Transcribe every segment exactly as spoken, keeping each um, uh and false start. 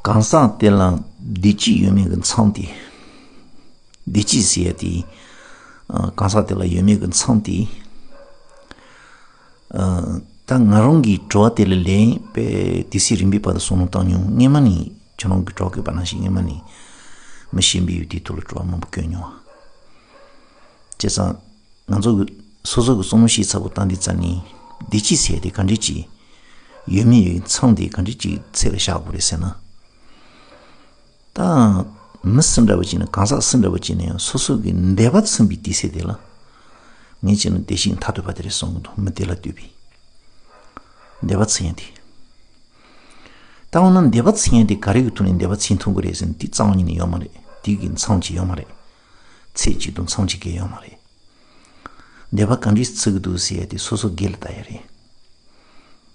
གང་ཟག་དེ་ལ་བདེ་སྐྱིད་ཡོད་མེད་ཀྱི་མཚམས་དེ། བདེ་སྐྱིད་ཟེར་ཡ་དེ། ཨ། གང་ཟག་དེ་ལ་ཡོད་མེད་ཀྱི་མཚམས་དེ། ཨ། ད་ང་རང་གིས་དྲི་བ་དེ་ལ་ལན་དཔེ་དུས་ཚོད་རིང་པོའི་བར་དུ་བསམ་བློ་བཏང་མྱོང་། སྔོན་མ་ནས་ཁྱེད་རང་གིས་དྲི་བ་བཀོད་པ་ནང་བཞིན་སྔོན་མ་ནས་མི་གཞན་པས་ཡང་དེའི་ཐོག་ལ་དྲི་བ་མང་པོ་བཀོད་མྱོང་བ། བྱས་ཙང་། ང་ཚོ་གི་སོ་སོ་གི་བསམ་བློ་ཞིབ་ཚགས་པོ་བཏང་དུས་ཙམ་ནས་བདེ་སྐྱིད་ཟེར་དེ་ག་འདྲས་ཅིག་ཡོད་མེད་ཡོད་མཚམས་དེ་ག་འདྲས་ཅིག་ཚད་ལ་བཞག་དགོས་རེད་ཟེར་ན། ད་མི་སུ་འདྲ་བོ་ཅིག་ནས་གང་ཟག་སུ་འདྲ་བོ་ཅིག་ནས་ཡང་སོ་སོ་གི་འདོད་པ་ཚིམ་པའི་དུས་ཚོད་དེ་ལ་ངས་བྱས་ན་བདེ་སྐྱིད་མཐར་ཐུག་པ་དེ་རེད་བསམ་གྱི་འདུག་མི་དེ་ལ་ལྟོས་པའི་འདོད་པ་ཚིམ་ཡ་དེ། ད་འོ་ན་འདོད་པ་ཚིམ་ཡ་དེ་ག་རེ་གི་ཐོག་ནས་འདོད་པ་ཚིམ་ཐུབ་ཀྱི་རེད་ཟེར་ན། དེ་རྩ་བ་ཉིད་ནས་ཡོད་མ་རེད། དེ་གི་མཚམས་ཅིག་ཡོད་མ་རེད། ཚད་ཅིག་དང་མཚམས་ཅིག་གི་ཡོད་མ་རེད། འདོད་པ་ག་འདྲས་ཚིམ་གྱི་འདུག་ཟེར་ཡ་དེ་སོ་སོ་སྒེར་ལ་ལྟ་ཡ་རེད།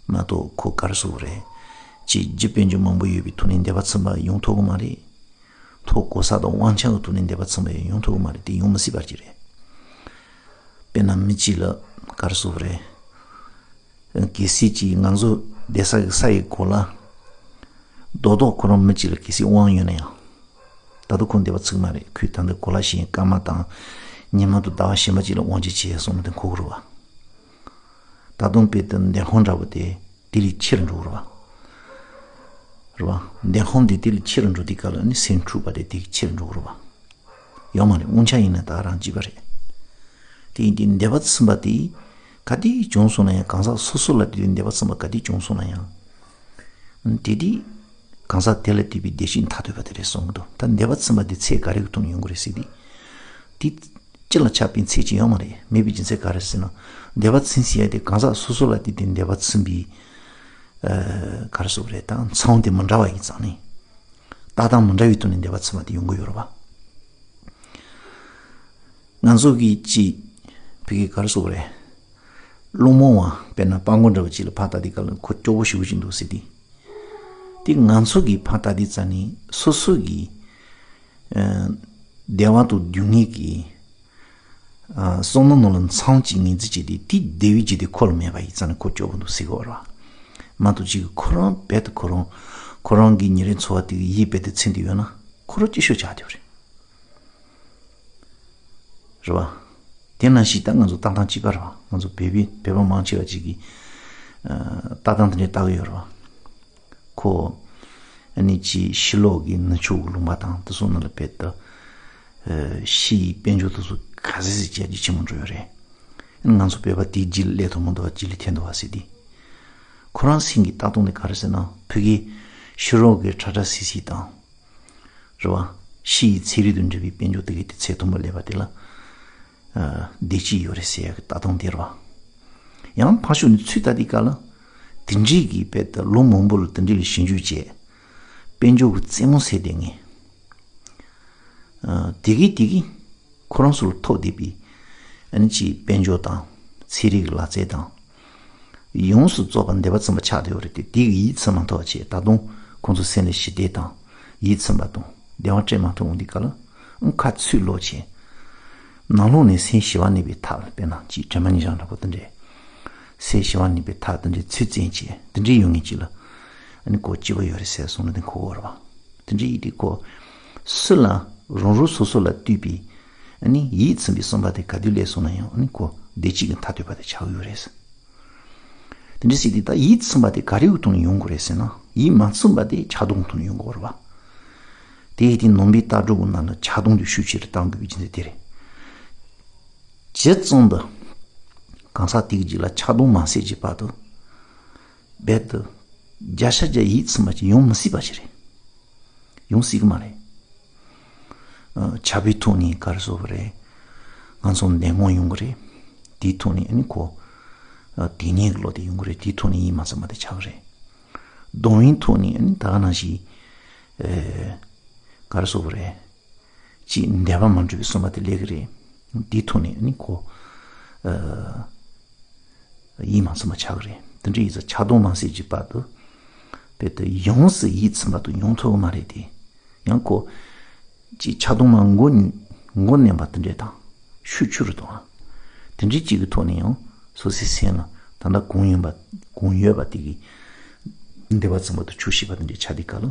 མ་གཏོགས་ཁོ་ག་རེ་ཟེར་དགོས་རེད། ཅིག་རྒྱུ་དཔལ་འབྱོར་མང་པོ་ཡོད་པའི་ཐོག་ནས་འདོད་པ་ཚིམ་པ་ཡོང་ཐུབ་ཀྱི་མ་རེད། ཐོབ་གོ་ས་དང་དབང་ཆ་གི་ཐོག་ནས་འདོད་པ་ཚིམ་པ་ཡང་ཡོང་ཐུབ་ཀྱི་མ་རེད། དེ་ཡོང་མི་སྲིད་པ་ཅིག་རེད། དཔེར་ན་མི་གཅིག་ལ་ག་རེ་ཟེར་དགོས་རེད། གལ་སྲིད་ཅིག་ང་ཚོ་བསྡད་ས་གི་ས་ཡི་གོ་ལ་རྡོག་རྡོག་ཁོ་རང་མི་གཅིག་ལ་གལ་སྲིད་དབང་ཡོད་ན་ཡང་། ད་དུང་ཁོ་འདོད་པ་ཚིམ་མ་རེད། ཁོས་ད་ལྟ་གོ་ལ་གཞན་སྐར་མ་དང་ཉི་མ་དང་ཟླ་བ་གཞན་པ་ཅིག་ལ་དབང་ཆ་བྱེད་ཡ་སོང་ན་དེ་འགོར་གི་རེད་བ། ད་དུང་དཔེ་དེ་འདོད་ཁམས་འདྲ་བོ་དེ་དེ་ལས་ཆེ་རུ་འགྲོ་གི་རེད་བ། རེད་བ། འདོད་ཁམས་དེ་དེ་ལས་ཆེ་རུ་འགྲོ་དུས་སྐབས་ལ་ནི་སེམས་འཁྲུགས་པ་དེ་དེ་ཆེ་རུ་འགྲོ་གི་རེད་བ། ཡོད་མ་རེད། དབང་ཆ་ཡིན་ན་ད་རང་གཅིག་པ་རེད། དེ་ཡིན་དུས་འདོད་པ་ཚིམ་པ་དེ་ག་དུས་བྱུང་སོང་ན་ཡང་། གང་ཟག་སོ་སོ་ལ་དེ་འདོད་པ་ཚིམ་པ་ག་དུས་བྱུང་སོང་ན་ཡང་། དེ་དུས་གང་ཟག་དེ་ལ་ལྟོས་པའི་བདེ་སྐྱིད་མཐར་ཐུག་པ་དེ་རེད་གསུང་གི་འདུག་ད་འདོད་པ་ཚིམ་པ་དེ་ཚད་ག་རེ་གི་ཐོག་ནས་ཡོང་གི་རེད་ཟེར་དུས། དེ་སྤྱི་ལ་ཆགས་པའི་ཚད་ཅིག་ཡོད་མ་རེད། མེད་པའི་རྒྱུ་མཚན་ག་རེ་ཟེར་ན། འདོད་པ་ཚིམ་ཟེར་ཡ་དེ་གང་ཟག་སོ་སོ་ལ་ལྟོས་ཏེ་འདོད་པ་ཚིམ་པའི། ཨ། ག་རེ་ཟེར་དགོས་རེད། ད་མཚམས་དེ་མི་འདྲ་བ་ཡིན་ཙང་ནི། ལྟ་སྟངས་མི་འདྲ་བའི་ཐོག་ནས་འདོད་པ་ཚིམ་པ་དེ་ཡོང་གི་ཡོད་རེད་བ། ང་ཚོ་གིས་ཅིག་ཕ་གི་ག་རེ་ཟེར་དགོས་རེད། སློང་མོ་བ་དཔེར་ན་སྤྲང་པོ་འདྲ་བོ་ཅིག་ལ་ཕར་ལྟ་དུས་སྐབས་ལ་ཁོ་སྐྱོ་བོ་ཞེ་པོ་ཅིག་འདུག་ཟེར་དུས། དེ་ང་ཚོ་གིས་ཕར་ལྟ་དུས་ཙམ་ནས་སོ་སོ་གི། ཨ། བདེ་བ་དང་སྡུག་བསྔལ་གྱི། ཨ། བསམ་བློ་ནང་ལ་མཚམས་ཅིག་ངོས་འཛིན་བྱས་ཏེ། དེ་བདེ་བའི་རྒྱུ་དེ་ཁོ་ལ་མེད་པ་ཡིན་ཙང་ནས་ཁོ་སྐྱོ་བོ་འདུག་ཟེར་གི་ཡོད་རེད་བ། མ་གཏོགས་ཅིག་ཁོ་རང་རྦད་དེ་ཁོ་རང་། ཁོ་རང་གི་ཉིན་རེའི་འཚོ་བ་དེ་གི་ཡིད་རྦད་དེ་ཚིམ་དུ་ཡོད་ན་ཁོ་རང་སྐྱིད་ཤོས་ཆགས་བསྡད་ཡོད་རེད། རེད་བ། དེ་ནང་བཞིན་ད་ང་ཚོ་ལྟ་སྟངས་གཅིག་པ་རེད་བ། ང་ཚོ་བོད་པའི་བོད་པ་མང་ཆེ་བ་ཅིག་གིས། ཨ། ལྟ་སྟངས་དེ་འདྲའི་ལྟ་གི་ཡོད་རེད་བ། ཁོ། ཨ་ནི་ཅིག་ཕྱི་ལོགས་ཀྱི་ནུབ་ཕྱོགས་ཀྱི་ལུང་པ་དང་དེ་ཚོ་ནང་ལ་རྦད་དེ། ཨ། ཕྱི་ཡི་དཔལ་འབྱོར་དེ་ཚོ་ག་ཚོད་ཅིག་རྒྱ་ཆེ་ཆེན་པོ་འགྲོ་ཡོད་རེད། ཨ་ནི་ང་ཚོ་བོད་པ་དེའི་རྗེས་ལ་སླེབས་ཐུབ་མི་འདུག་བ། རྗེས་ལ་ཐོན་འདུག་བ་ཟེར་དུས། ཁོ་རང་སེམས་ཀྱི་ལྟ་སྟངས་དེ་ག་རེ་ཟེར་ན། ཕ་གི་ཕྱི་ལོགས་ཀྱི་ཁྲ་ཁྲ་སིལ་སིལ་དང་། རེད་བ། ཕྱི་ཡི་ཚན་རིག་དང་འབྲེལ་བའི་དཔལ་འབྱོར་དེ་གའི་དེ་ཚད་མཐོན་པོ་སླེབས་པ་དེ་ལ། ཨ། བདེ་སྐྱིད་ཡོད་རེད་ཟེར་ཡག་གི་ལྟ་སྟངས་དེ་རེད་བ། ཡང་ཕར་ཕྱོགས་ནས་ཚུར་ལྟ་དུས་སྐབས་ལ། དེ་འདྲའི་གི་རྦད་དེ་ལོ་མང་པོ་ལ་དེ་འདྲའི་ལ་ཞིབ་འཇུག་བྱས། དཔལ་འབྱོར་གྱི་རྩེད་མོ་རྩེ་བསྡད་མཁན། ཨ། དེ་གའི་དེ་གའི་ཁོ་རང་ཚོ་ལ་ཐོབ་བསྡད་པའི། ཨ་ནི་ཅིག་དཔལ་འབྱོར་དང་ཚན་རིག་གི་ལག་རྩལ་དང་། ཡོངས་སུ་རྫོགས་པ་འདོད་པ་ཚིམ་པ་ཆགས་བསྡད་ཡོད་རེད་དེ། དེ་གི་ཡིད་ཚིམ་མ་ཐུབ་པ་བྱས། ད་དུང་ཁོང་ཚོ་སེམས་ལ་ཞི་བདེ་དང་ཡིད་ཚིམ་པ་དང་བདེ་བ་སྤྲད་མ་ཐུབ་འོང་དུས་སྐབས་ལ། ཨང་། ཁ་ཚུར་ལོག་བྱས། ནང་ལོགས་ནས་སེམས་ཞི་བ་གནས་པའི་ཐབས། དཔེར་ན་ཅིག་དྲན་པ་ཉེར་བཞག་འདྲ་པོ་དེ་འདྲས། སེམས་ཞི་བ་གནས་པའི་ཐབས་དེ་འདྲས་ཚུར་བཙལ་བྱས། དེ་འདྲས་ཡོད་མཁན་ཅིག་ལ། ཨ་ནི་ཁོ་སྐྱིད་པོ་ཡོད་རེད་ཟེར་གསུངས་ན་དེ་གོ་གི་རེད་བ། དེ་འདྲ་ཡིན་དུས་ཁོ། སུ་ལ། རང་རང་སོ་སོ་ལ་ལྟོས་པའི། ཨ་ནི་ཡིད་ཚིམ་པའི་བསམ་པ་དེ་ག་དུས་སླེབས་སོང་ན་ཡང་། ཨ་ནི་ཁོ་བདེ་སྐྱིད་ཀྱི་མཐར་ཐུག་པ་དེ་ཆགས་ཀྱི་ཡོད་རེད། དེ་འདྲ་ཟེར་དུས་ད་ཡིད་ཚིམ་པ་དེ་ག་རེའི་ཐོག་ནས་ཡོང་དགོས་རེད་ཟེར་ན། ཡིད་མ་ཚིམ་པ་དེ་ཆགས་སྡང་ཐོག་ནས་ཡོང་དགོས་རེད་བ། དེ་ཡིན་དུས་ནང་པའི་ལྟ་གྲུབ་ཀྱི་ནང་ལ་ཆགས་སྡང་དེ་ཤུགས་ཆེ་རུ་གཏང་དགོས་པའི་རྒྱུ་མཚན་དེ་རེད། ཇི་ཙམ་དུ་གང་ཟག་དེ་གི་རྗེས་ལ་ཆགས་སྡང་མ་སད་ཀྱི་བར་དུ། རྦད་དེ་བརྒྱ་ཆ་བརྒྱ་ཡིད་ཚིམ་པ་ཅིག་ཡོང་མི་སྲིད་པ་ཞིག་རེད། ཡོང་སྲིད་ཀྱི་མ་རེད། ཨ། ཆགས་པའི་ཐོག་ནས་ག་རེ་ཟེར་དགོས་རེད། ང་ཚོ་འདོད་རྔམ་ཡོང་གི་རེད། དེའི་ཐོག་ནས་ཨ་ནི་ཁོ། ཨ། དེ་ཉིད་ཀྱི་བློ་དེ་ཡོང་གི་རེད། དེའི་ཐོག་ནས་ཡིད་མ་ཚིམ་པ་དེ་ཆགས་ཀྱི་རེད། སྡང་བའི་ཐོག་ནས་ཨ་ནི་ད་ག་ནང་བཞིན། ཨེ། ག་རེ་ཟེར་དགོས་རེད། ཅིག་འདོད་པ་མ་འགྲུབ་པའི་བསམ་པ་དེ་སླེབས་ཀྱི་རེད། དེའི་ཐོག་ནས་ཨ་ནི་ཁོ། ཨ། ཡིད་མ་ཚིམ་པ་ཆགས་ཀྱི་རེད། དེ་འདྲ་ཡིན་ཙང་ཆགས་སྡང་མ་སད་ཀྱི་བར་དུ། རྦད་དེ་ཡོངས་སུ་ཡིད་ཚིམ་པ་དེ་ཡོང་ཐུབ་ཀྱི་མ་རེད་དེ། ཡང་ཁོ། ཅིག་ཆགས་སྡང་མ་མགོ་མགོ་མནན་པ་དེ་འདྲས་དང་། ཤུགས་ཆེ་རུ་གཏོང་བ། དེ་འདྲའི་ཅིག་གི་ཐོག་ནས་ཡང་སོ་སོའི་སེམས་ལ་ད་ལྟ་གང་ཡོད་པ། གང་ཡོད་པ་དེ་གི་འདོད་པ་ཚིམ་པ་དང་ཆོག་ཤེས་པ་དེ་འདྲས་ཆགས་དུས་སྐབས་ལ།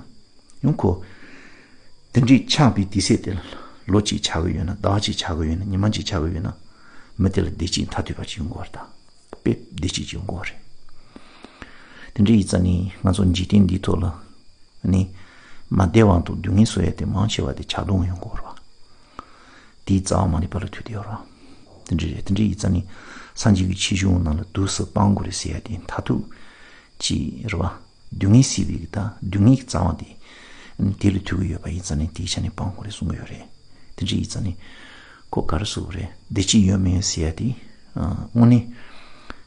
ཡང་ཁོ། དེ་འདྲའི་ཆགས་པའི་དུས་ཚོད་དེ་ལ་ལོ་གཅིག་ཆགས་ཀྱི་ཡོད་ན། ཟླ་བ་གཅིག་ཆགས་ཀྱི་ཡོད་ན། ཉི་མ་གཅིག་ཆགས་ཀྱི་ཡོད་ན། མི་དེ་ལ་བདེ་སྐྱིད་མཐར་ཐུག་པ་ཅིག་ཡོང་གི་ཡོད་རེད་ད། དཔེ་བདེ་སྐྱིད་ཅིག་ཡོང་གི་ཡོད་རེད། དེ་འདྲ་ཡིན་ཙང་ནི་ང་ཚོ་འཇིག་རྟེན་འདིའི་ཐོག་ལ་ནི་མ་བདེ་བ་དང་སྡུག་བསྔལ་བཟོ་ཡ་དེ་མང་ཆེ་བ་དེ་ཆགས་སྡང་ཡོང་གི་ཡོད་རེད་བ། དེའི་རྩ་བ་མ་རིག་པ་ལ་ཐུག་བསྡད་ཡོད་རེད་བ། དེ་འདྲ་རེད། དེ་འདྲ་ཡིན་ཙང་ནི་སངས་རྒྱས་ཀྱི་ཆོས་གཞུང་ནང་ལ་དུས་སུ་སྤང་དགོས་རེད་ཟེར་ཡ་དེ་མཐར་ཐུག་ཅིག་རེད་བ། སྡུག་བསྔལ་སེལ་བའི་གི་ད་སྡུག་བསྔལ་གྱི་རྩ་བ་དེ། དེ་ལ་ཐུག་གི་ཡོད་པ་ཡིན་ཙང་ནི་དེའི་ཆ་ནས་སྤང་དགོས་རེད་གསུང་གི་ཡོད་རེད། དེ་འདྲ་ཡིན་ཙང་ནི་ཁོ་ག་རེ་ཟེར་དགོས་རེད། བདེ་སྐྱིད་ཡོད་མེད་ཟེར་ཡ་དེ། ཨ། དངོས་གནས་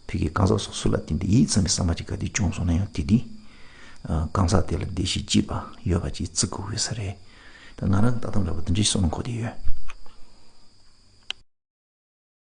ཕ་གི་གང་ཟག་སོ་སོ་ལ་བརྟེན་ཏེ་ཡིད་ཙམ་གྱི་བསམ་པ་ཅིག་ག་དུས་བྱུང་སོང་ན་ཡང་དེ་དུས། ཨ། གང་ཟག་དེ་ལ་བདེ་སྐྱིད་སྐྱིད་པ་ཡོད་པ་ཅིག་བརྩི་དགོས་ཀྱི་ས་རེད། ད་ང་རང་ད་ལྟ་འདྲ་པོ་དེ་འདྲའི་བསམ་བློ་འཁོར་བསྡད་ཡོད།